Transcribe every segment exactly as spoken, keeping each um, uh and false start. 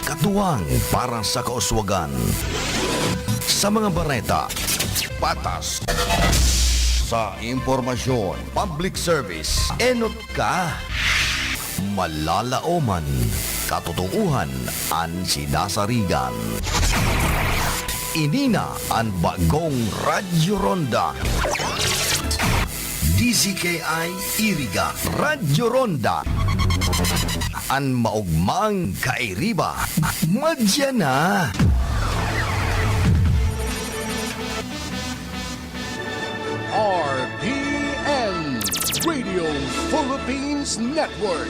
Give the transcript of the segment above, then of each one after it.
Katuwang para sa kauswagan. Sa mga bareta, patas. Sa impormasyon, public service, enot ka. Malalaoman, katotoohan an sinasarigan. Ini na an bagong Radyo Ronda. D Z K I Iriga, Radyo Ronda. An maogmang kairiba, madya na. R P N, Radio Philippines Network,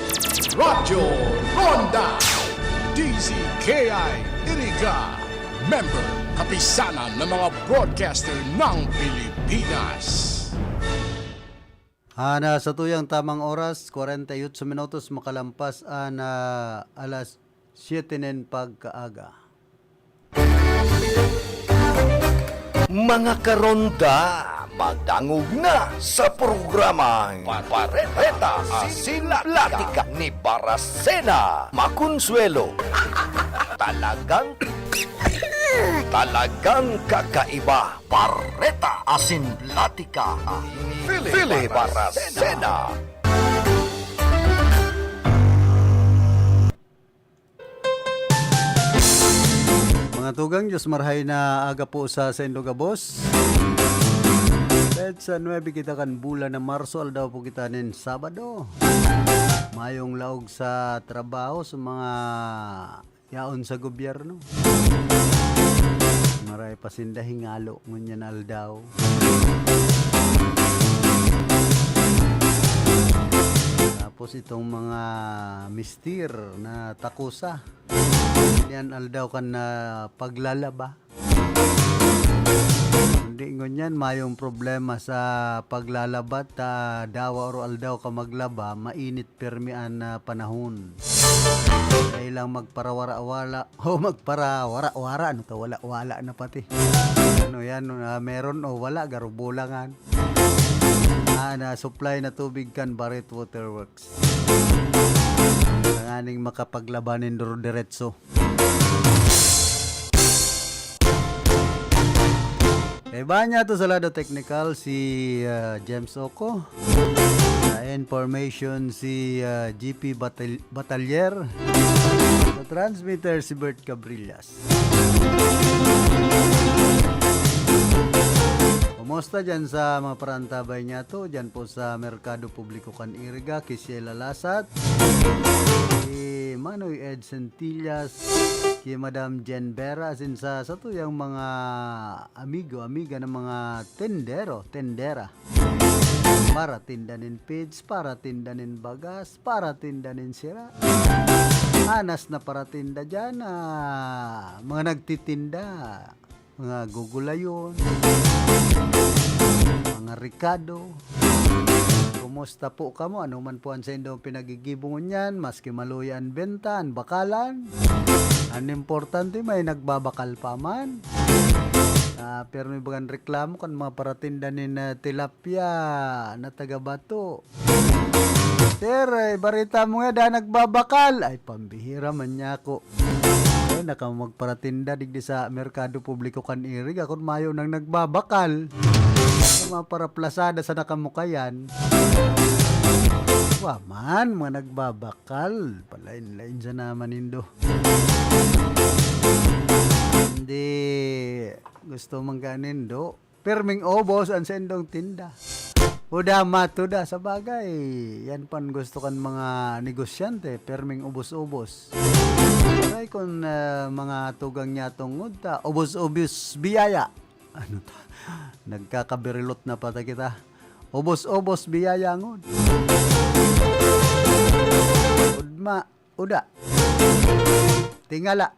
Radyo Ronda, D Z K I Iriga, member, kapisanan ng mga broadcaster ng Pilipinas. Ah, na sa tuyang tamang oras, kwarenta y otso minutos makalampas an, ah, alas siyete nin pagkaaga. Mga karonda, magdangog na sa programang Pareta Asin Platika ni Barasena Maconsuelo. Talagang, talagang kakaiba. Pareta Asin Platika ni Philip Barasena. Mga tugang, Diyos marhay na aga po sa saindo gabos. Petsa nuebe kita kan bulan na Marso, aldaw po kita nin Sabado. Mayong laog sa trabaho sa mga yaon sa gobyerno. Maray pa sinda hingalo ngunyan aldaw. Tapos itong mga mistir na takusa, yan aldaw kan, ah, paglalaba. Kundi ngunyan, mayong problema sa paglalaba ta dawa oro aldaw ka maglaba, mainit pirmi an, ah, panahon. Dai lang magparawara-wala, o magparawara-wara, ano to, wala-wala na pati. Ano yan, ah, meron o wala, garubulangan. Ah, na supply na tubig kan Barrett Waterworks. Tanganing makapaglaba nin duro-diretso. Kaiba niya to sa lado teknikal, si, ah, James Oco. Sa information, si, ah, G P Batal-, Batalier. Sa transmitter, si Bert Cabrillas. Kumusta dyan sa mga parantabay niya to? Dyan po sa Merkado Publiko kan Iriga, ki Sheila Lasat, ki Manoy Ed Centillas, ki Madam Jen Vera, asin sa satuyang mga amigo, amiga ng mga tendero, tendera. Paratinda nin feeds, paratinda nin bagas, paratinda nin sira. Anas na paratinda dyan, ah, mga nagtitinda, mga gugulayon, mga rekado. Kumusta po kamo? Ano man po ang saindong pinaggigibo ngunyan? Maski maluya an benta, an bakalan, an importante may nagbabakal pa man. Ah, pero may bagan reklamo kan mga paratinda nin, ah, tilapia na taga Bato. "Sir, eh, barita mo nga, da nagbabakal." Ay, pambihira man niya ako. Ay, naka magparatinda digdi sa Merkado Publiko kan Iriga, kun mayo nang nagbabakal. Sa mga paraplasada sa nakamukayan. Wa man, mga nagbabakal. Palain-lain sa naman nindo. Hindi gusto man ka nindo. Pirming ubos an saindong tinda. Huda matuda, sa bagay, yan pan gusto kan mga negosyante, pirming ubos-ubos. Kaya kun, ah, mga tugang niya tungod ta, ubos-ubos biyaya. Ano ta? Nagkakabirilot na pata kita. Ubos-ubos biyaya ngod. Udma, Uda. Tingala.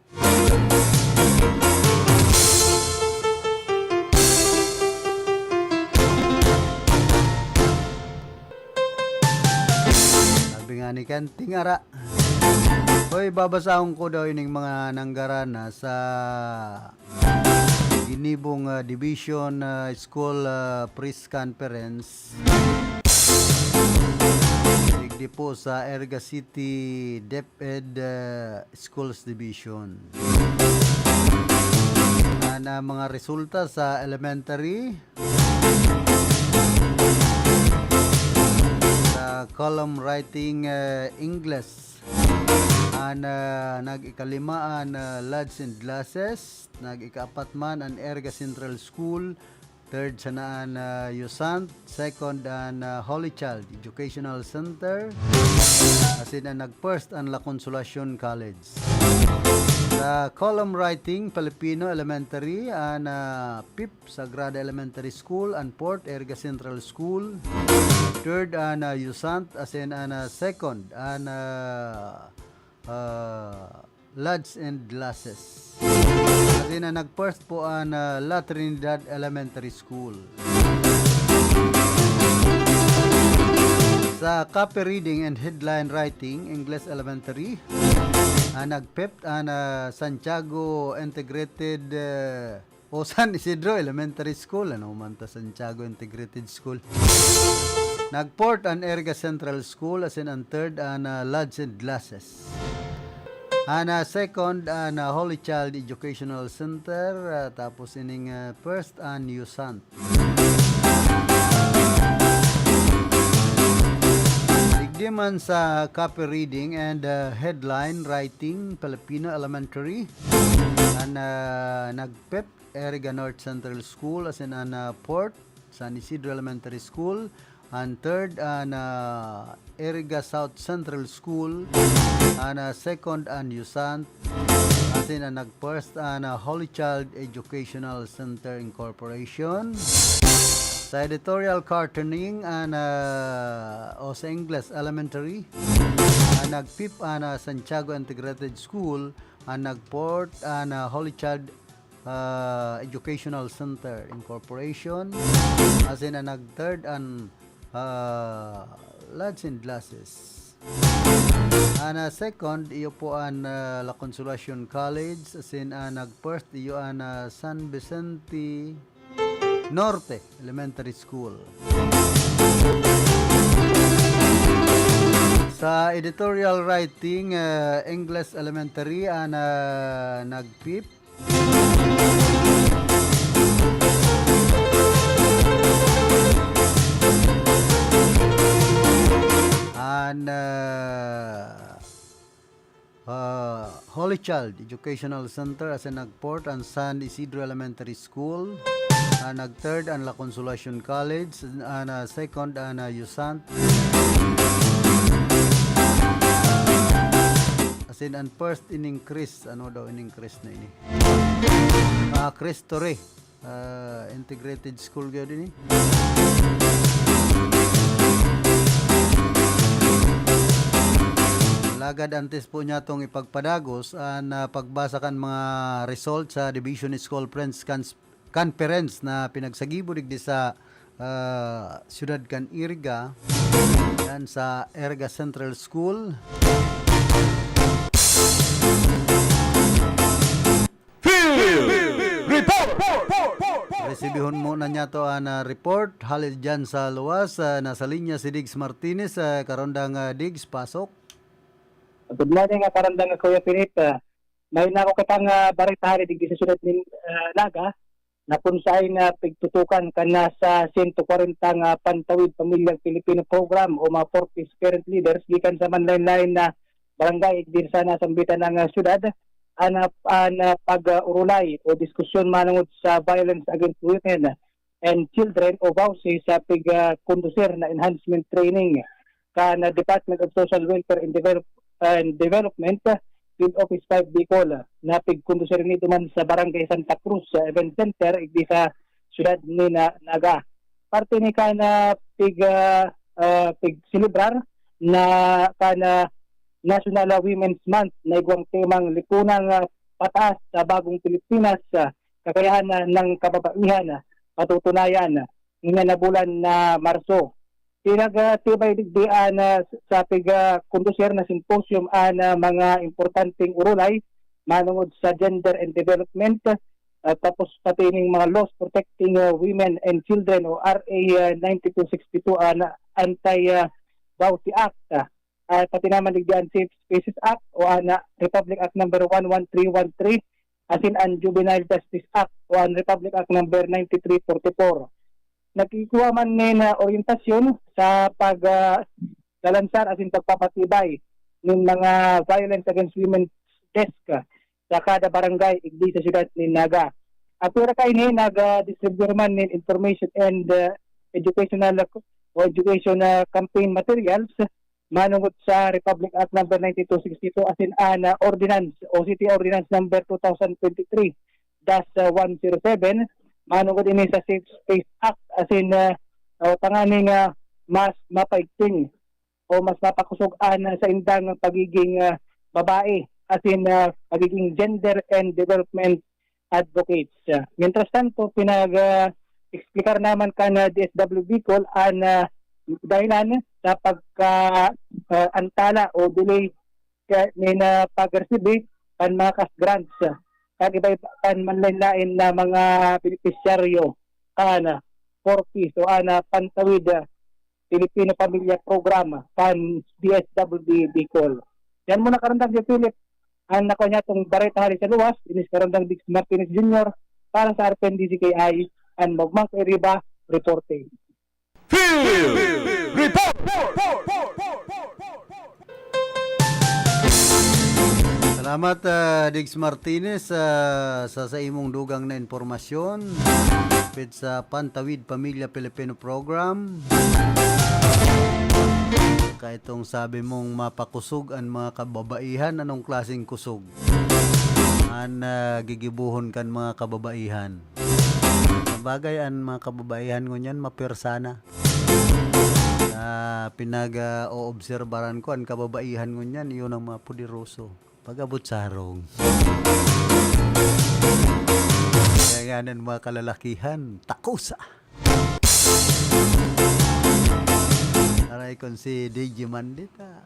Sabi nga ni Ken, tingara. Hoy, babasahon ko daw ining mga nanggarana sa ginibong, ah, division, ah, school, ah, press conference. Digdi po sa Erga City DepEd, ah, Schools Division. Ang, ah, mga resulta sa elementary, sa column writing, ah, English, ang, ah, nag-ikalima ang, ah, Lads and Glasses, nag-ikaapat man ang Erga Central School, third sana an, ah, USANT, second an, ah, Holy Child Educational Center, asin an nag-first an La Consolacion College. Sa column writing, Filipino Elementary, an, ah, fifth Sagrada Elementary School, an fourth Erga Central School, third an, ah, USANT, asin an, ah, second an, ah, ah, Lads and Glasses. Asin an nag-first po an, ah, La Trinidad Elementary School. Sa copy reading and headline writing, English Elementary, an nag-fifth an, ah, Santiago Integrated, ah, o San Isidro Elementary School. Ano man ta, Santiago Integrated School. Nag-fourth an Erga Central School, asin an third an, ah, Lads and Glasses. An, ah, second an, ah, Holy Child Educational Center, ah, tapos ining, ah, first an USANT. Digdi man sa copy reading and, ah, headline writing, Filipino Elementary, an, ah, nag-fifth Erga North Central School, asin an, ah, fourth, San Isidro Elementary School, an third, an, ah, Erga South Central School, an, ah, second, an USANT, asin an nag-first, an, ah, Holy Child Educational Center Incorporation. Sa editorial cartooning, an, ah, o sa English Elementary, an nag-fifth, an, ah, Santiago Integrated School, an nag-fourth, an, ah, Holy Child ah, Educational Center Incorporation, asin an nag-third an, ah, Lads and Glasses. An, ah, second, iyo po an, ah, La Consolacion College, asin an nag-first, iyo an, ah, San Vicente Norte Elementary School. Sa editorial writing, ah, English Elementary, an, ah, nag-fifth, An, ah, ah, Holy Child Educational Center, asin nag-fourth an San Isidro Elementary School, an nag-third an La Consolacion College, an, ah, second an, ah, USANT, asin an first ining Chris, ano daw ining Chris na ini? Ah, Cristo Rey, ah, Integrated School gyud ini. Alagad antes po niya tong ipagpadagos, an, ah, pagbasa kan mga result sa Division School Friends Cons-, Conference na pinagsagibo digdi sa, ah, siyudad kan Erga, yan sa Erga Central School. Field Report! Resibihon muna niyato an, ah, report hali diyan sa luwas. Ah, nasa linya si Diggs Martinez. Ah, karandang, ah, Diggs, pasok. Good morning, ah, karandang, ah, Kuya Philip. Ah, may nako kitang, ah, bareta hali digdi sa siyudad nin, ah, Naga, na kun saen na pigtutukan kan nasa sento kwarenta nga Pantawid Pamilyang Pilipino Program o mga four Ps parent leaders gikan sa manlaen-laen na barangay igdi sa nasambitan na, ah, syudad, an, ah, an, ah, pag-urulay o diskusyon manongod sa violence against women and children o VAWC sa pig, ah, kondusir na enhancement training kan, ah, Department of Social Welfare and Develop-, and Development, ah, Field Office five Bicol, ah, na pigkondusir ini duman sa Barangay Santa Cruz, sa Event Center, igdi sa siyudad ni Na-, Naga. Parte ni kan, ah, pig, ah, ah, pigselebrar na kan, ah, National Women's Month na igwang temang Lipunang, ah, Pataas sa Bagong Pilipinas, ah, Kakayahan na ng Kababaihan, ah, Patutunayan, ah, ngunyan na bulan na Marso. Pinagtibay digdi an, ah, sa pigkondusir na symposium an, ah, mga importanteng urulay manongod sa gender and development, ah, tapos pati ning mga laws protecting, ah, women and children o R A, ah, ninety-two sixty-two an Anti, ah, VAWC Act, ah, ah, pati naman digdi an Safe Spaces Act o an, ah, Republic Act number one one three one three, asin an Juvenile Justice Act o an Republic Act number nine three four four. Nagkikua man nin, ah, oryentasyon sa pag, ah, lalansar asin pagpapatibay nin mga Violence Against Women Desk, ah, sa kada barangay igdi sa siyudad nin Naga. Apwera kaini, nag, ah, distribuyar man nin information and, ah, educational o education, ah, campaign materials manongod sa Republic Act number nine two six two asin an, ah, ordinance o City Ordinance number two thousand twenty-three dash one zero seven, manongod ini sa Safe Space Act asin, ah, o tanganing, ah, mas mapaigting o mas mapakosog an, ah, saindang pagiging, ah, babae asin, ah, pagiging gender and development advocates. Ah, mientras tanto, pinag, ah, explicar naman kan, ah, D S W Bicol an, ah, dahilan sa pagka, ah, antala o delay ka, nin, ah, pag-resibi kan mga cash grants, ah, kan iba-iba, kan manlain-lain na mga benepisyaryo kan, ah, four Ps o an, ah, Pantawid, ah, Filipino Pamilya Program kan D S W B Bicol. Yan muna, Karandang Philip, ang nakuha niya itong bareta hali sa luwas. Ini si Karandang Diggs Martinez Junior para sa R P N D Z K I, ang Magmang Kairiba, reporting. Field Report! Salamat, ah, Diggs Martinez, ah, sa, sa imong dugang na impormasyon. Pit sa Pantawid Pamilya Filipino Program. Kaitong sabi mong mapakusog an mga kababaihan, anong klaseng kusog? An, ah, gigibohon kan mga kababaihan. Sabagay, an mga kababaihan ngunyan mapwersa na. Sa pinag, ah, oobserbaran ko, an kababaihan ngunyan, iyon ang mga poderoso. Pag-abot sa harong. Kaya nga, an mga kalalakihan, takusa. Aray kon si D J Mandita.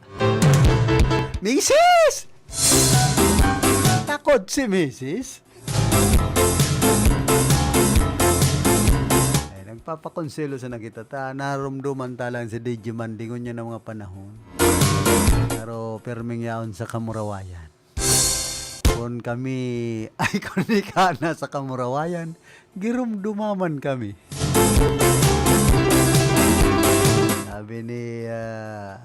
Misis! Takot si Misis. Ay, nagpapakonselo sana kita ta. Narumduman ta lang si D J Mandingon niya ng mga panahon. Pero perming yaon sa kamurawayan. Kun kami, ay, kun ika na sa kamurawayan, girumdumaman kami. Sabi ni, ah,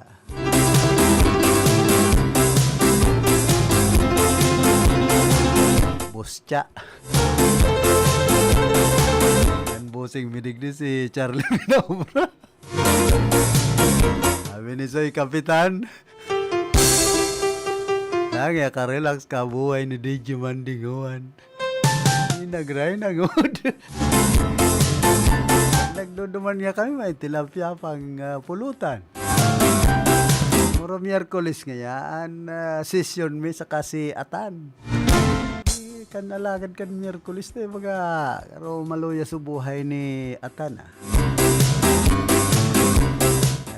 Boss Cha. Ang bossing midigdi si Charlie Minobra. Sabi ni Soy Kapitan, "Lang ya ka-relax ka buhay ni D J Mandinguan." Inagray na gud. Nagduduman nga kami, may tilapia pang, ah, pulutan. Puro Miyerkules ngaya an, ah, sesyon mi saka si Atan. Eh, kan alagad kan Miyerkules na, eh, baga, pero maluyas so buhay ni Atan, ah.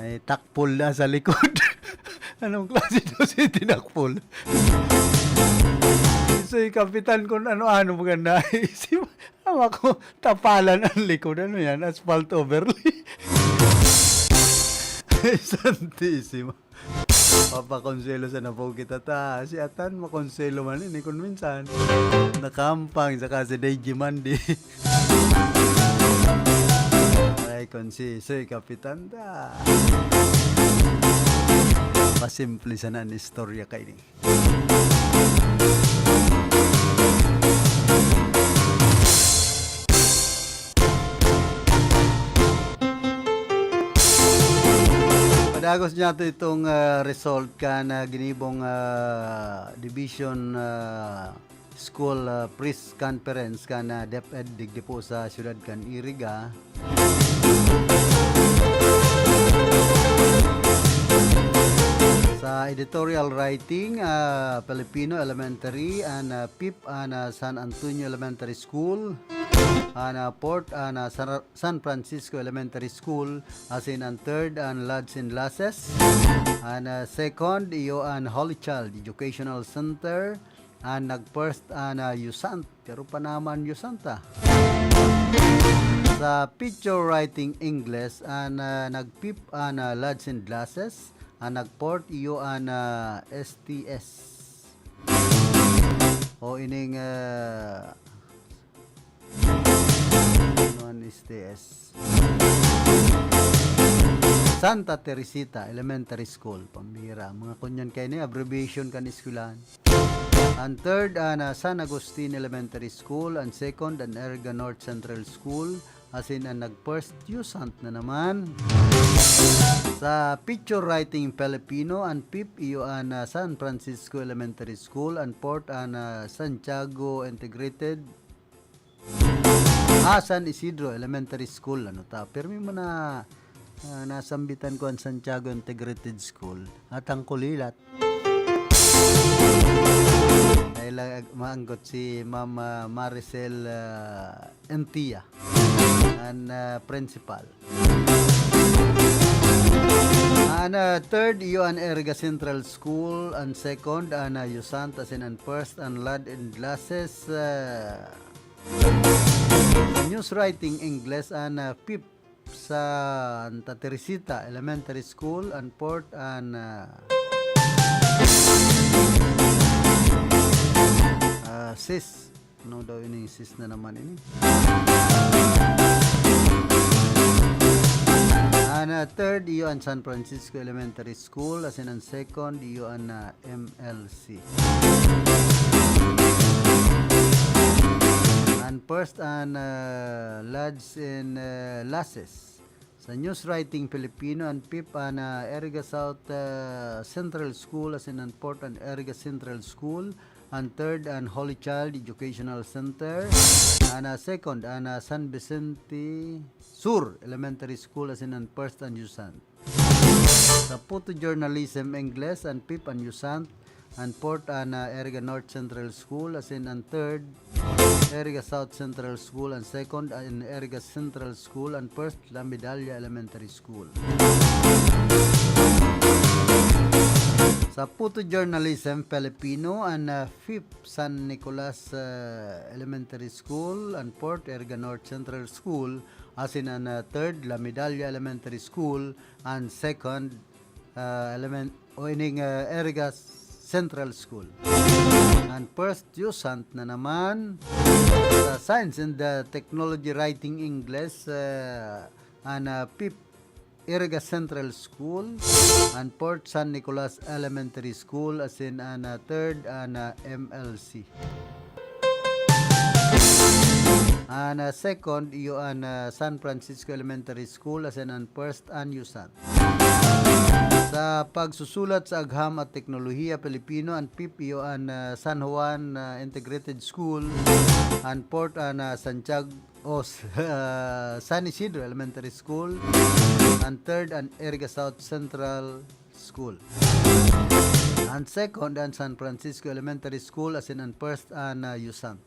Ay, takpol na sa likod. Anong klase daw si tinakpol? So, yung kapitan, kung ano-ano, maganda. Isip, awa ko, tapalan ang likod. Ano yan? Asphalt overlay. Ay, Santisima. Papakonselo sana po kita ta. Si Atan, makonselo man ini kun minsan. Nakampang, saka si D J Mandy. Ay, kun si Soy Kapitan ta. Pasimple sana an istorya kaini. Padagos niya to itong, ah, result kan, ah, ginibong, ah, division, ah, school, ah, press conference kan, ah, DepEd digdi po sa siyudad kan Iriga. Sa editorial writing, ah, Filipino Elementary, an, ah, fifth, an, ah, San Antonio Elementary School, an, ah, fourth, an, ah, San, San Francisco Elementary School, asin an third, an Lads and Lasses, an, ah, second, iyo an Holy Child Educational Center, an nag-first, an, ah, Yusant. Karo pa naman Yusanta. Sa picture writing English, an, ah, nag-fifth, an, ah, Lads and Lasses. An nag-fourth, iyo an, ah, S T S. O ining, ah, ano an S T S? Santa Teresita Elementary School. Pambira. Mga kunyan kaini, abbreviation kan eskwelahan. An third, an, ah, San Agustin Elementary School. An second, an Erga North Central School. Asin an nag-first, Yusant na naman. Sa picture writing Filipino, an fifth, iyo an, ah, San Francisco Elementary School. An fourth, an, ah, Santiago Integrated. Ah, San Isidro Elementary School. Ano ta? Pirmi mo na, ah, nasambitan ko an Santiago Integrated School. At ang kulilat. Dahil, ah, maanggot si Ma'am, ah, Maricel, ah, Entia, an, ah, principal. An, ah, third, iyo an Erga Central School. An second, an, ah, Yusant, asin an first, an Lad and Glasses, ah, News Writing English, an, ah, fifth, Santa Teresita Elementary School, an fourth, an, ah, ah, sis. Ano daw ini? Sis na naman ini. An, ah, third, iyo an San Francisco Elementary School, asin an second, iyo an, ah, M L C. An first, an, ah, Lads and, ah, Lasses. Sa News Writing Filipino, an fifth, an, ah, Erga South, ah, Central School, asin an fourth, an Erga Central School, an third, an Holy Child Educational Center, an, ah, second, an, ah, San Vicente Sur Elementary School, asin an first, an Yusan. Sa photojournalism, Ingles, an fifth, an Yusant, an fourth, an, ah, Erga North Central School, asin an third, Erga South Central School, an second, an Erga Central School, an first, La Medalla Elementary School. Sa photojournalism, Filipino, an, ah, fifth, San Nicolas, ah, Elementary School, an fourth, Erga North Central School, asin an, ah, third, La Medalla Elementary School, an second, ah, element, o ining, ah, Erga Central School. An first, Yusant na naman. Sa Science and, ah, Technology Writing Ingles, ah, an, ah, fifth, Erga Central School, an fourth, San Nicolas Elementary School, asin an, ah, third, an, ah, M L C. An, ah, second, iyo an, ah, San Francisco Elementary School, asin an first, an Yusan. Sa pagsusulat sa agham at teknolohiya Pilipino, an fifth, iyo an, ah, San Juan, ah, Integrated School, an fourth, an, ah, Santiago, o s-, ah, San Isidro Elementary School, an third, an Erga South Central School. An second, an San Francisco Elementary School, asin an first, an, ah, Yusan.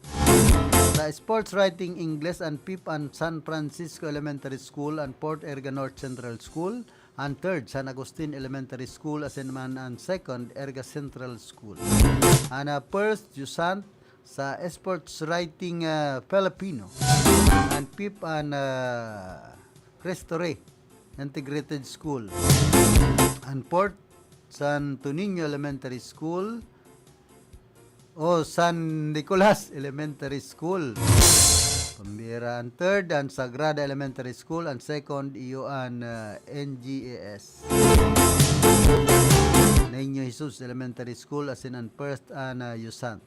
Sa sports writing Ingles, an fifth, an San Francisco Elementary School, an fourth, Erga North Central School, an third, San Agustin Elementary School, asin man an second, Erga Central School. An, ah, first, Yusan, sa sports writing, ah, Filipino. An fifth, an, ah, Cristo Rey Integrated School. An fourth, Santo Niño Elementary School o San Nicolas Elementary School. Pambira. An third, an Sagrada Elementary School. An second, iyo an, ah, N G A S. Niño Jesus Elementary School, asin an first, an, ah, Yusan.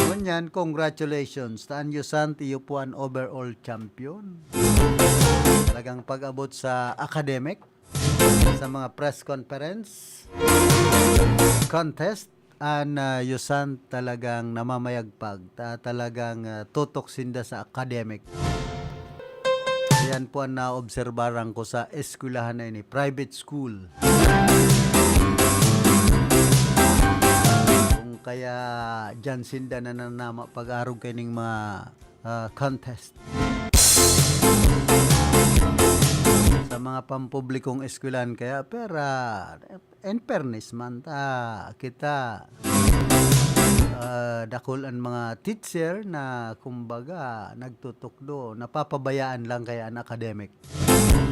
Ngunyan, congratulations. Ta an Yusan, iyo po an overall champion. Talagang pag-abot sa academic, sa mga press conference, contest, an, ah, Yusan talagang namamayagpag, ta-, talagang, ah, tutok sinda sa academic. Yan po an naobserbaran ko sa eskwelahan na ini, private school. Kung kaya diyan sinda nananama pag-arog kaining mga, ah, contest. Sa mga pampublikong eskwelahan kaya, pero, in fairness man ta, kita, ah, Dakul an mga teacher na, kumbaga, nagtutukdo, napapabayaan lang kaya an academic.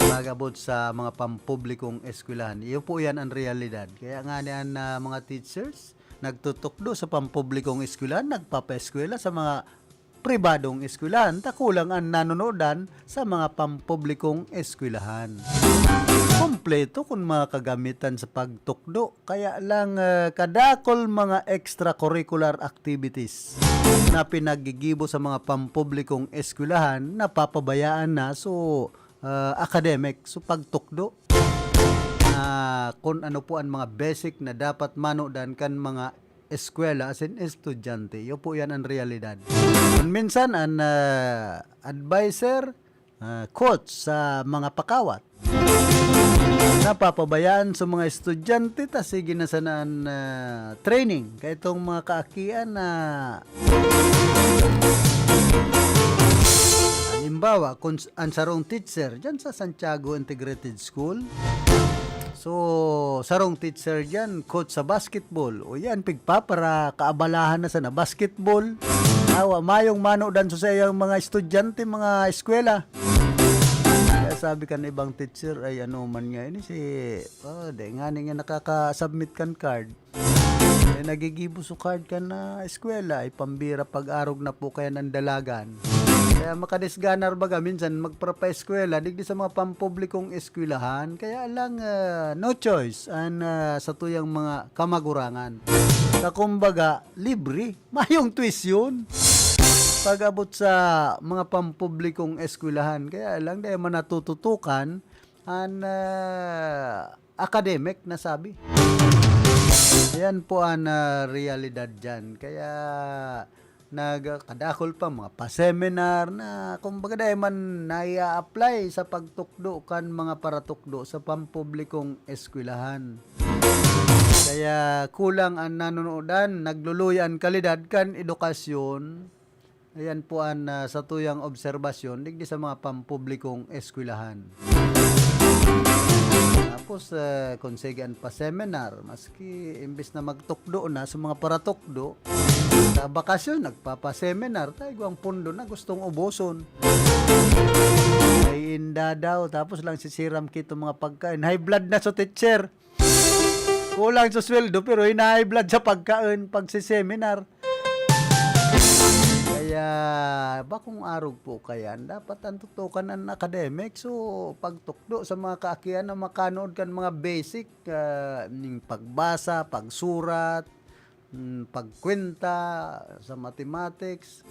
Pag-abot sa mga pampublikong eskwelahan, iyo po yan ang realidad. Kaya nga ni an, ah, mga teachers, nagtutukdo sa pampublikong eskwelahan, nagpapaeskwela sa mga pribadong eskwelahan, ta kulang an nanonodan sa mga pampublikong eskwelahan. Kompleto kun mga kagamitan sa pagtukdo, kaya lang, ah, kadakol mga extracurricular activities na pinaggigibo sa mga pampublikong eskwelahan napapabayaan na. So, ah, academic, so pagtukdo na kun ano po an mga basic na dapat manodan kan mga eskwela asin estudyante. Iyo po yan an realidad. Kun minsan an, ah, adviser, ah, coach sa mga pakawat, napapabayaan sa mga estudyante, ta sige na sana an, ah, training. Kaya itong mga kaakian na, halimbawa, kung s-, ang sarong teacher dyan sa Santiago Integrated School, so, sarong teacher dyan, coach sa basketball. O yan, pigpapara, kaabalahan na sana basketball. Awa, mayong manodan sa saiyang mga estudyante, mga eskwela. Kaya sabi kan ibang teacher, "Ay, ano man nga ini si, oh, di nga ni nga nakaka-submit kan card." Eh, nagigibo su card kan, ah, eskwela, ay pambira pag-arog na po kaya ng dalagan. Kaya makadisganar baga minsan magpapaeskwela, digdi sa mga pampublikong eskwelahan. Kaya lang, ah, no choice an, ah, satuyang mga kamagurangan. Sa kumbaga, libre, mayong tuition. Pag-abot sa mga pampublikong eskwelahan, kaya lang dahil manatututukan an, ah, academic na sabi. Ayan po an, ah, realidad diyan. Kaya nagkadakol pa mga pa-seminar na kumbaga dai man nai-a-apply sa pagtukdo kan mga paratukdo sa pampublikong eskwelahan. Kaya kulang an nanonodan, nagluluya an kalidad kan edukasyon. Ayan po an, ah, satuyang obserbasyon digdi sa mga pampublikong eskwelahan. Tapos, ah, kung sige an pa-seminar, maski imbes na magtukdo na sa mga paratukdo, sa bakasyon, nagpapa-seminar, ta igwang pondo na gustong uboson. Ay inda daw, tapos lang sisiram kito mga pagkain. High blood na sa teacher. Kulang sa sweldo, pero hinahay blood sa pagkaon, pagsiseminar. Kaya, bakong arog po kayan, dapat ang tutukan ang academic. So, pagtukdo sa mga kaakian na makanood kan mga basic, ah, ning pagbasa, pagsurat, mm, pagkwenta, sa mathematics.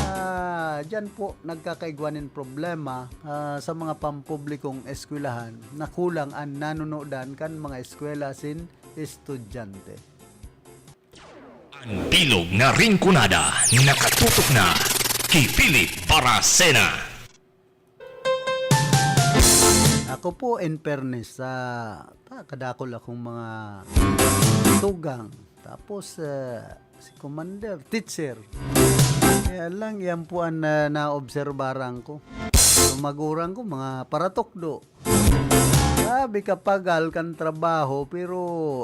Ah, diyan po nagkakaigwa nin problema, ah, sa mga pampublikong eskwelahan na kulang an nanonodan kan mga eskwela asin estudyante. An bilog na Rinconada, nakatutok na ki Philip Baracena. Ako po, in fairness, sa, ta, kadakol akong mga tugang. Tapos, ah, si Commander, teacher. Kaya lang, yan po ang, ah, naobserbaran ko. Yung magurang ko, mga paratukdo. Grabe kapagal kan trabaho, pero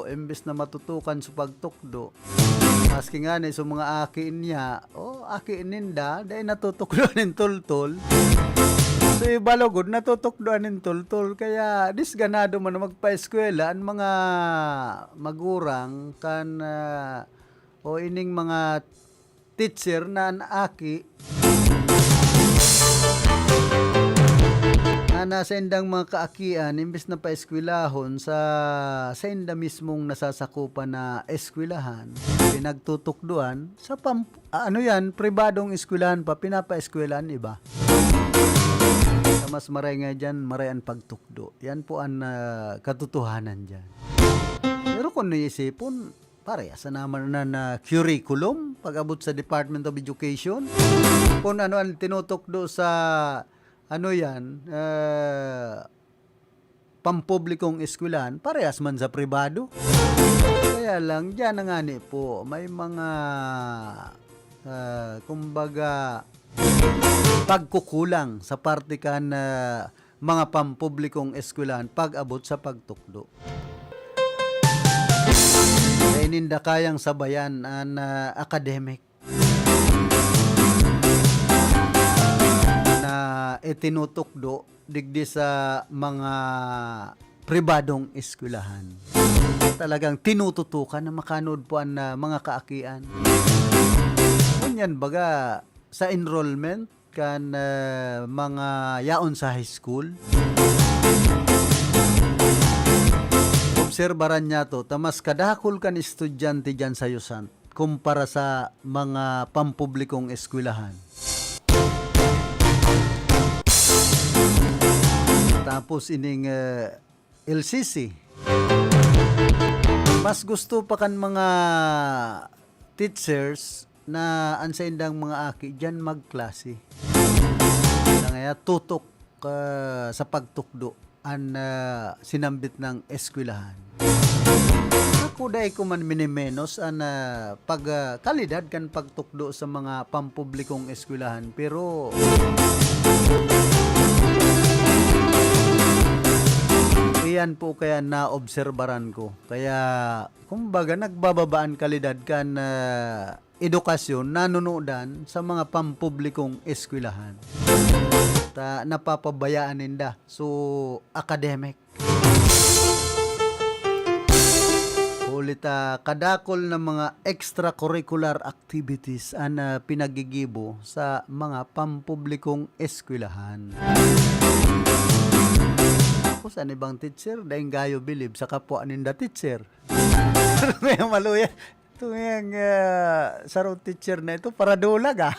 imbes na matutukan sa pagtukdo, maski ngani sa mga aki niya, o aki ninda, dai natutukdoan nin tultol. So, iba lugod, natutukdoan nin tultol. Kaya, disganado man na magpaeskwela an mga magurang kan, ah, o ining mga teacher na an aki na nasa indang mga kaakian, imbes na paeskwelahon sa sainda mismong nasasakupan na eskwelahan, pinagtutukdoan sa pam-, ano yan, pribadong eskwelahan pa, pinapaeskwelahan iba. Sa mas maray nga dyan, maray an pagtukdo. Yan po ang, ah, katotohanan dyan. Pero kung naisipon, parehas na naman na, na curriculum pag-abot sa Department of Education. Kung ano ang tinutukdo sa, ano yan, ah, pampublikong eskwelahan, parehas man sa pribado. Kaya lang, diyan na nga ni po, may mga, ah, kumbaga, pagkukulang sa parte kan, ah, mga pampublikong eskwelahan pag-abot sa pagtukdo. Kaya ninda kayang sabayan an, ah, academic na itinutukdo digdi sa mga pribadong eskwelahan. Talagang tinututukan na makanood po an, ah, mga kaakian. Ngunyan baga sa enrollment kan, ah, mga yaon sa high school, obserbaran niyato ta mas kadakul kan estudyante diyan sa Yusan kumpara sa mga pampublikong eskwelahan. Tapos ining, eh, L C C, mas gusto pa kan mga teachers na an saindang mga aki diyan magklase. Kaya tutok, ah, sa pagtukdo an, ah, sinambit na eskwelahan. Ako, dai ko man minimenos an, ah, pag, ah, kalidad kan pagtukdo sa mga pampublikong eskwelahan, pero iyan po kaya naobserbaran ko. Kaya, kumbaga, nagbababa an kalidad kan, ah, edukasyon nanunodan sa mga pampublikong eskwelahan. Ta napapabayaan ninda. So, academic. Huli ta kadakol na mga extracurricular activities an, ah, pinagigibo sa mga pampublikong eskwelahan. Tapos an ibang teacher, daing gayo bilib sa kapwa ninda teacher. Kaya maluya. Itong yang, ah, sarong teacher na ito, paradulag, ah.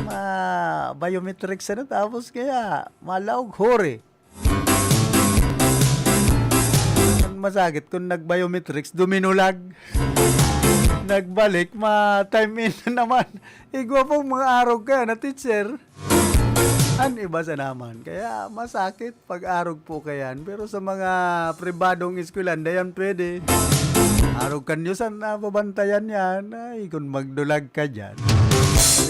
Ma-, biometrics na, tapos kaya malaog, huri. Ang masakit, kung nag-biometrics, duminulag. Nagbalik, ma-time in na naman. Igwa pong mga arog kaya na teacher. An iba sa naman. Kaya masakit pag arog po kayan. Pero sa mga pribadong eskwelahan, dayan pwede. Arog kan Diyos an nababantayan yan. Ay, kung magdulag ka dyan.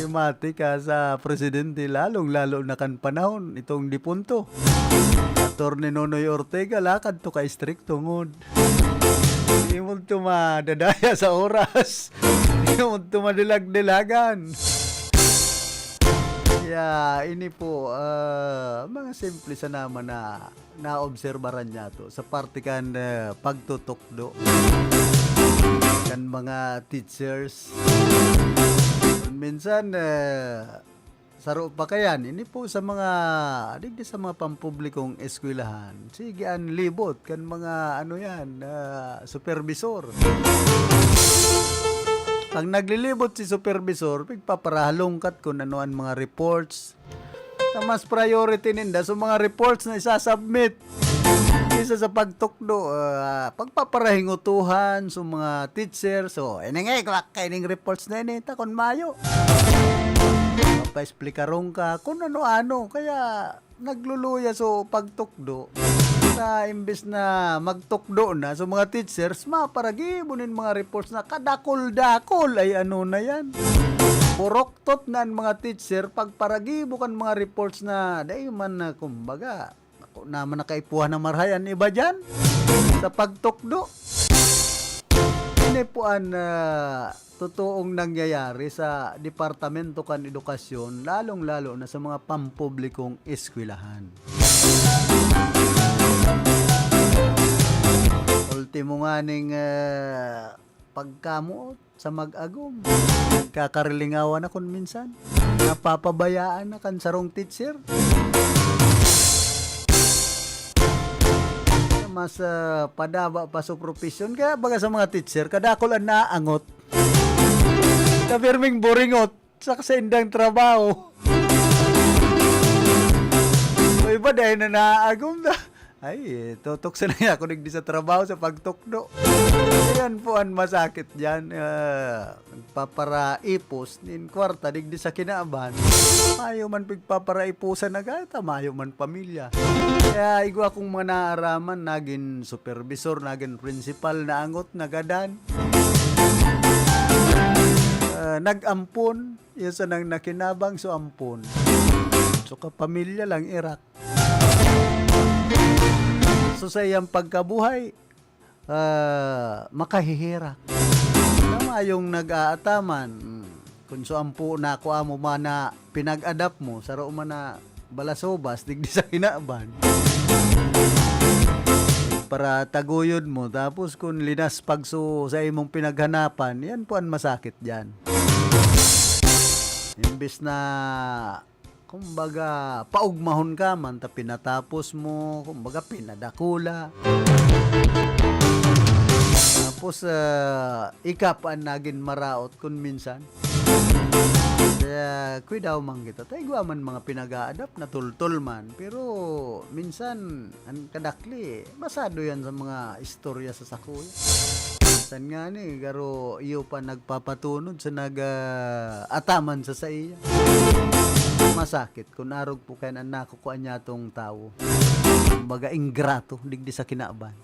Rimati ka sa presidente, lalong-lalo na kan panahon, itong dipunto. Attorney Nonoy Ortega, lakad to ka-strict tungod. Di mo to madadaya sa oras. Di mo to madilag-dilagan. Kaya ini po, ah, mga simple sa naman na naobserbaran niya to sa parte kan, ah, pagtutukdo kan mga teachers. Minsan, ah, saro pa kayan, ini po sa mga, digdi sa mga pampublikong eskwelahan. Sige, an libot kan mga, ano yan, ah, supervisor. Pag naglilibot si supervisor, pigpaparahalongkat kun ano an mga reports. Sa mas priority ninda, so mga reports na isasubmit. Isa sa pagtukdo, ah, pagpaparahingutuhan sa mga teacher. So, ini nga, eh, kaining reports na ini, ta kun mayo. Papaesplikaron ka, kung ano-ano. Kaya, nagluluya so pagtukdo. Sa imbes na magtukdo na, so mga teachers, maparagibo nin mga reports na kadakol-dakol. Ay, ano na yan? Puroktot na ang mga teacher, pagparagibo kan mga reports na, dai man na, kumbaga, ako naman nakaipuhan na marahay an iba dyan sa pagtukdo. Ini po an, ah, totoong nangyayari sa Departamento kan Edukasyon, lalong-lalo na sa mga pampublikong eskwelahan. Ultimo nga ning, ah, pagkamoot sa mag-agom. Nagkakarilingawan na kun minsan. Napapabayaan na kan sarong teacher. Mas, ah, padaba pa sa profesyon. Kaya baga sa mga teacher, kadakol an naangot. Kapirming buringot sa kasaindang trabaho. O iba, dahil na naagom na. Ay, eh, tutukso na niya ako digdi sa trabaho, sa pagtukdo. Ayan po ang masakit dyan. Ah, nagpaparaipos nin kwarta digdi sa kinaban. Mayo man pigpaparaipusan na gata, mayo man pamilya. Kaya igwa kong mga naaraman, nagin supervisor, nagin principal, naangot, nagadan. Ah, nag-ampon, yun sa nang nakinabang, so ampon. So kapamilya lang, irak. So, sa iyang pagkabuhay, ah, makaheherak. Tama yung nag-aataman. Hmm. Kung so ampo na ako amo man na pinag-adapt mo, saro man na balasubas, digdi sa kinaban. Para taguyod mo, tapos kung linaspag so sa imong pinaghanapan, yan po ang masakit dyan. Imbes na, kumbaga, paugmahon ka man, ta pinatapos mo, kumbaga, pinadakula. Tapos, ah, ika pa ang nagin maraot kun minsan. Kaya, kwi daw man kita. Ta igwa man mga pinag-a-adapt, natultol man. Pero, minsan, an kadakli, basado yan sa mga istorya sa sakuya. Minsan nga ni, garo iyo pa nagpapatunod sa nag, ah, ataman sa saiya. Masakit kun arog po kayan an nakukuha niya tong tawo. Kumbaga, ingrato, digdi sa kinaban.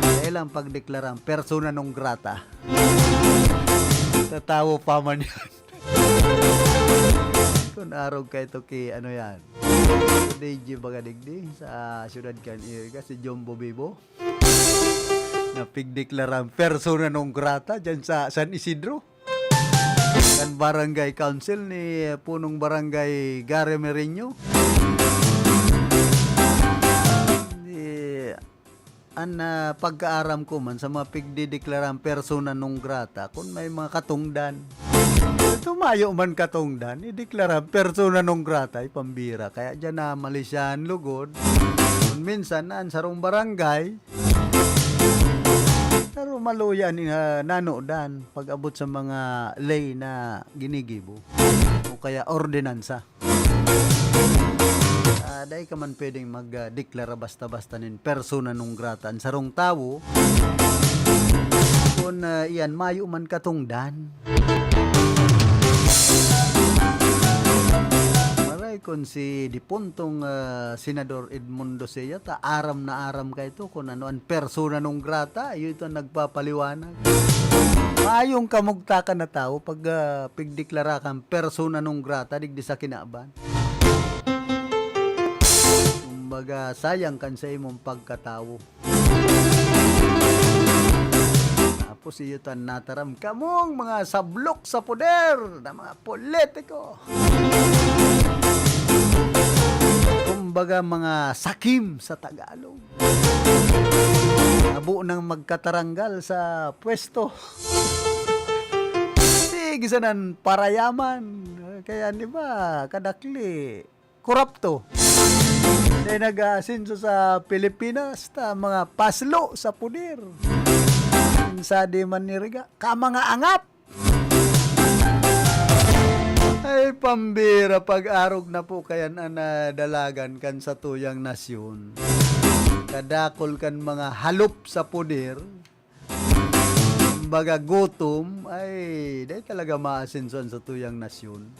Kaya lang pagdeklara ang persona non grata. Sa tawo pa man yan. Kun arog ka ito ki, ano yan? D J baga digdi, sa siyudad kan Iriga, si Jumbo Bibo. Napigdeklara ang persona non grata dyan sa San Isidro. Kan barangay council ni punong barangay Gary Merino. Di, an, ah, pagkaaram ko man sa mga pigdedeklarang persona non grata, kun may mga katongdan. Tumayo man katongdan, ideklara persona non grata, ay pambira. Kaya dyan na malisyan lugod. Kun minsan, na an sarong barangay, pero maluya ni, ah, nanodan pag-abot sa mga ley na ginigibo o kaya ordinansa. Ah, dai ka man pwedeng mag, ah, deklara basta-basta nin persona non grata an sarong tawo kun, ah, iyan mayo man katongdan. Maray kun si dipuntong, ah, Senador Edmundo Sella ta aram na aram ka ito kun ano an persona non grata, iyo ito an nagpapaliwanag. Mayong kamugtakan na tawo pag, ah, pigdeklara kang persona non grata digdi sa kinaban. Kumbaga, sayang kan sa imong pagkatawo. Tapos iyo tan nataram kamong mga sablok sa poder na mga politiko. Kumbaga, mga sakim sa Tagalog. Abo nang magkataranggal sa pwesto. Sige sanan parayaman. Kaya, di ba, kadakli, korupto. Dai nag-aasenso sa Pilipinas, ta mga paslo sa puder. Sadi man ni Riga, ka mga angap! Ay, pambira, pag-arog na po kayan an, ah, dalagan kan satuyang nasyon. Kadakol kan mga halop sa poder, kumbaga gutom, ay, dai talaga maasenso an satuyang nasyon.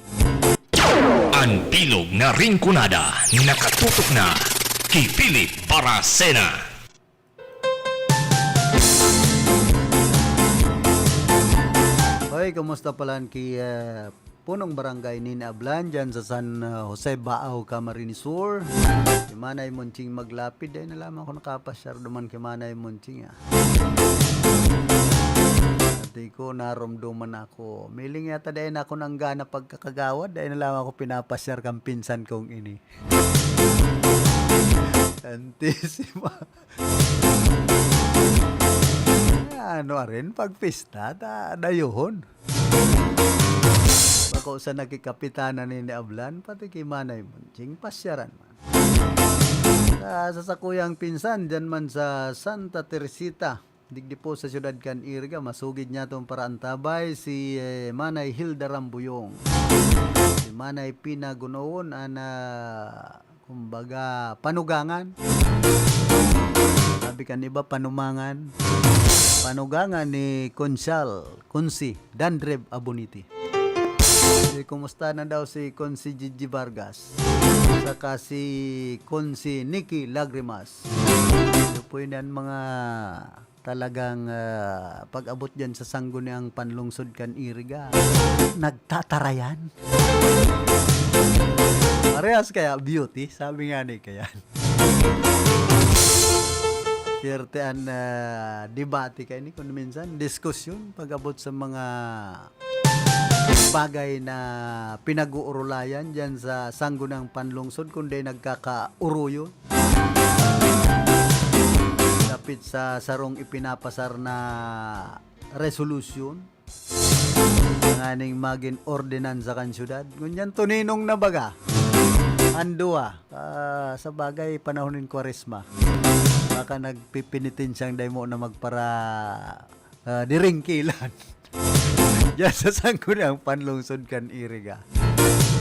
An bilog na Rinconada, nakatutok na ki Philip Baracena. Hoy, kumusta palan ki, eh, punong barangay Nini Ablan, dyan sa San, uh, Jose, Baao, Camarines Sur? Si Manay Monching Maglapid, dai na lamang ako nakapasyar duman ki Manay Monching, ah. Dati ko, naromdoman ako. Miling yata dai na ako nanggana pagkakagawad, dai na lamang ako pinapasyar kang pinsan kong ini. Santisima. Ano rin, pag pista, ta, dayuhon. Bako sa nakikapitanan ni, ni Ablan, pati ki Manay Monching, pasyaran man. Sa, sa sakuyang pinsan, dyan man sa Santa Teresita, digdi po sa siyudad kan Iriga, masugid niya tong paraantabay, si, eh, Manay Hilda Rambuyong. Si Manay Pina Gunowon, ana, kumbaga, panugangan. Sabi kan iba, panumangan. Panugangan ni Konsal, Konsi, Dandreb Abonite. Eh, kumusta na daw si Konsi Gigi Vargas? Saka si Konsi Nikki Lagrimas. Ito po yun ang mga talagang, ah, pag-abot dyan sa Sangguniang Panlungsod kan Iriga, nagtatarayan. Parehas kaya beauty? Sabi nga ni Kayan. Pirti an, ah, debate kaini kun minsan, diskusyon pag-abot sa mga bagay na pinag-uurulayan diyan sa Sangguniang Panlungsod, kundi nagkakauruyon dapit sa sarong ipinapasar na resolusyon nganing magin ordinansa kan syudad. Ngunyan, tuninong na baga an duwa. Ah, sa bagay, panahon nin Kwaresma, baka nagpipinitensyang dai mo na magpara, ah, diringkilan diyan sa Sangguniang Panlungsod kan Iriga.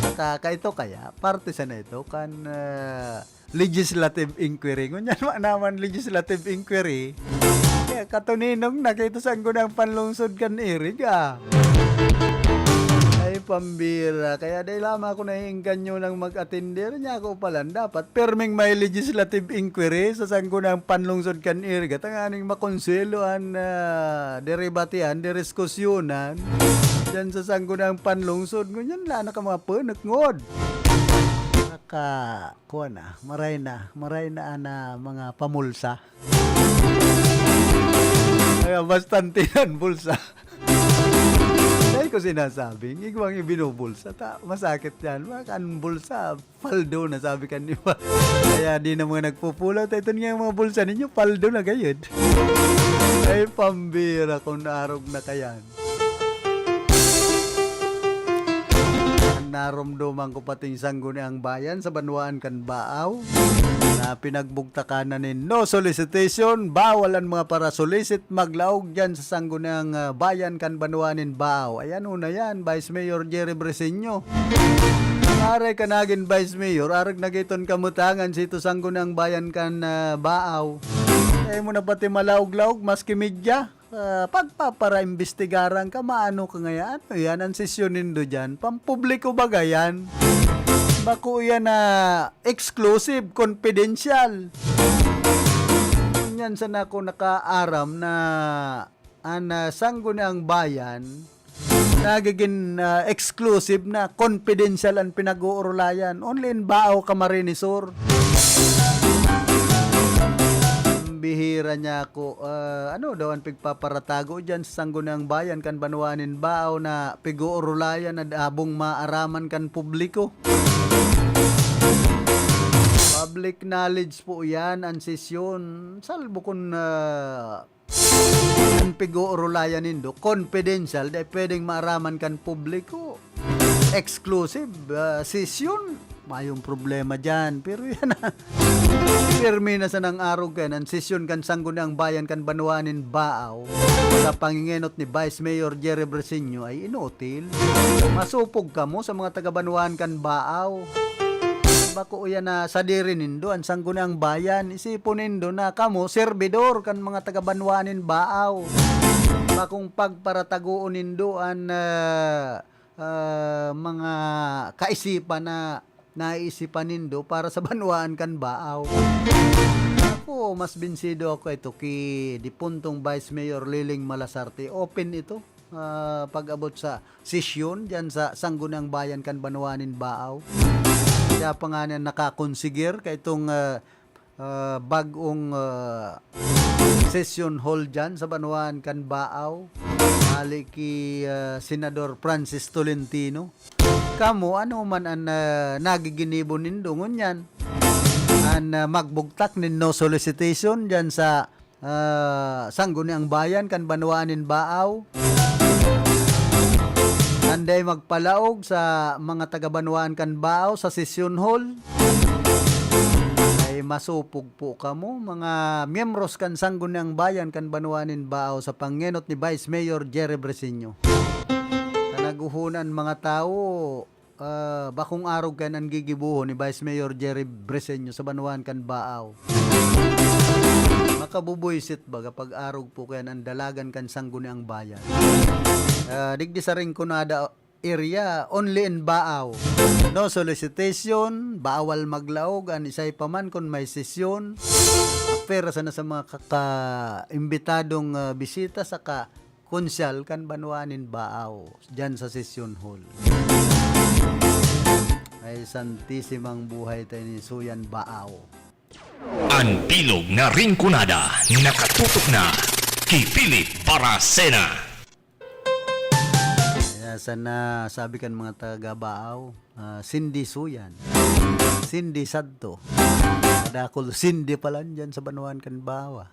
Baka kaito kaya, parte sana ito kan, ah, legislative inquiry. Ngunyan, wa naman legislative inquiry. Kaya katuninong na kaito sa Sangguniang Panlungsod kan Iriga. Ay, pambira. Kaya dai lamang ako naiengganyo nang mag-atender niya ako palan. Dapat perming may legislative inquiry sa Sangguniang Panlungsod kan Iriga. Tanganing makonsuelo an, ah, derebatihan, diriskusyonan diyan sa Sangguniang Panlungsod. Ngunyan, la na ka mga punok ngod. Naka, kuha na, maray na, maray na ana mga pamulsa. Kaya bastante yan, bulsa. Dahil ko sinasabing, igwang ibinubulsa, ta, masakit yan. Mga kan bulsa, paldo na, sabi kan iba. Kaya di na mga nagpupulaw, ta iton nga mga bulsa ninyo, paldo na gayud. Ay, pambira kung naarog na kayan. An naromdoman ko pating Sangguniang Bayan sa banwaan kan Baaw na pinagbugtakan na nin no solicitation, bawal an mga para-solicit maglaog diyan sa Sangguniang, ah, Bayan kan banwaan nin Baaw. Ayan, una yan, Vice Mayor Jerry Breseño. Aray ka nagin Vice Mayor, arog na giton kamutangan sa ito Sangguniang Bayan kan, ah, Baaw. Kaya mo na pati malaog-laog, maski media. Ah, pagpaparaimbestigaran ka, maano ka ngaya? Ano yan? Ang sesyon nindo dyan? Pampubliko baga yan? Bako yan na exclusive, confidential. Yan sana ako nakaaram na an, ah, Sangguniang Bayan, nagiging, ah, exclusive na, confidential an pinag-uurulayan. Only in Baaw, Camarines Sur. Bihira niya ako, ah, ano daw an pigpaparatago diyan sa Sangguniang Bayan kan banwaan nin Baaw na pig-uurulayan na dabong maaraman kan publiko? Public knowledge po yan, an sesyon. Salbo kun, ah, an pig-uurulayan nindo, confidential, dai pwedeng maaraman kan publiko. Exclusive, ah, sesyon. Mayong problema diyan. Pero yan na. Pirmi na sanang arog kayan an sesyon kan Sangguniang Bayan kan banwaan nin Baaw sa pangingenot ni Vice Mayor Jerry Breseño ay inutil. Masupog kamo sa mga taga-banwaan kan Baaw. Bako yan na sadiri nindo an Sangguniang Bayan. Isipon nindo na kamo, serbidor kan mga taga-banwaan nin Baaw. Bakong pagparatagoon nindo an, ah, ah, mga kaisipan na naisipan nindo para sa banwaan kan Baaw. Ako, mas binsido ako ito ki dipuntong Vice Mayor Liling Malasarte. Open ito, ah, pag-abot sa sesyon diyan sa Sangguniang Bayan kan banwaan nin Baaw. Siya pa nga na nakakonsigir kaitong, ah, ah, bag-ong, ah, session hall diyan sa banwaan kan Baaw. Hali ki, ah, Senador Francis Tolentino. Kamo, ano man an, ah, nagiginibo nindo ngunyan? An, ah, magbugtak nin no solicitation diyan sa, ah, Sangguniang Bayan kan banwaan nin Baaw. Anday magpalaog sa mga taga-banwaan kan Baaw sa session hall. Ay masupog po kamo, mga miyembros kan Sangguniang Bayan kan banwaan nin Baaw sa pangenot ni Vice Mayor Jerry Breseño. Nanaguhonan mga tawo, ah, bakong arog kayan an gigibohon ni Vice Mayor Jerry Breseño sa banwaan kan Baaw. Makabubuisit baga pag-arog po kayan an dalagan kan Sangguniang Bayan. Ah, digdi sa Rinconada area, only in Baaw. No solicitation, bawal maglaog, an isay pa man kun may sesyon. Pera sana sa mga kaka-, imbitadong, ah, bisita saka konsyal kan banwa nin Baaw, diyan sa session hall. Ay, santisimang buhay tayo ni Suyan Baaw. An bilog na Rinconada nakatutok na ki Philip Baracena. Kaya sana sabi kan mga taga Baao, ah, Sindi Suyan, Sindi Sadto, dakul Sindi palan dyan sa banwaan kan Bawa.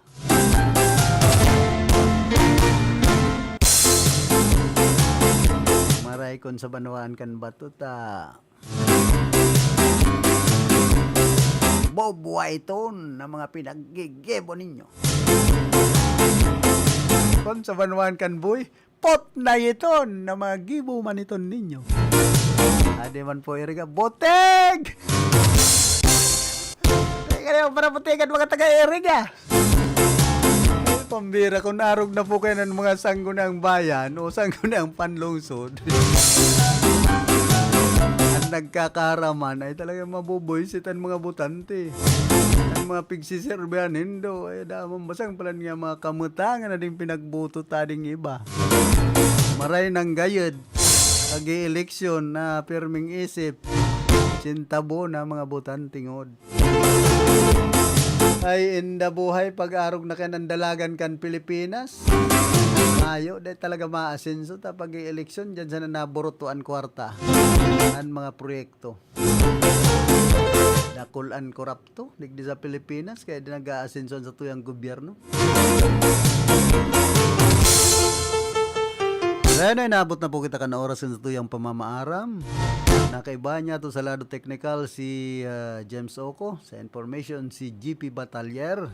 Maray kun sa banwaan kan Bato ta bobwaiton na mga pinaggigibo ninyo. Kun sa banwaan kan Buy, pot na iton na mga gibo man iton ninyo. Adi man po iriga, butig! Kaya para butigan mga taga-iriga. Pambira, kun arog na po kayo ng mga Sangguniang Bayan o Sangguniang Panlungsod, ang nagkakaraman ay talagang mabubuisit ang mga botante. Ang mga pigsiserbihan nindo, ay damang basang palan nga mga kamutangan na ding pinagbuto ta ding iba. Maray nang gayud, pag-i-eleksyon na pirming isip, sintabo na mga botante ngod. Ay, inda buhay, pag-arog na kayan ang dalagan kan Pilipinas. Mayo, di talaga maasenso ta pag-i-eleksyon, dyan sana naburuto an kwarta. An mga proyekto. Dakul an korapto, digdi sa Pilipinas, kaya di nag-aasenso an satuyang gobyerno. Kaya na, inabot na po kita kan oras kan satuyang pamamaaram. Nakaiba niya to sa lado teknikal si, ah, James Oco. Sa information, si G P Batalier.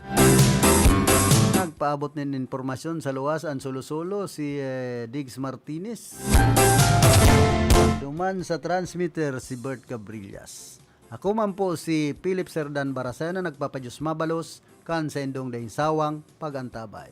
Nagpaabot nin impormasyon sa luwas an sulo-sulo si, eh, Diggs Martinez. Duman sa transmitter, si Bert Cabrillas. Ako man po si Philip Serdan Baracena, nagpapadiyos mabalos kan saindong daing sawang pag-antabay.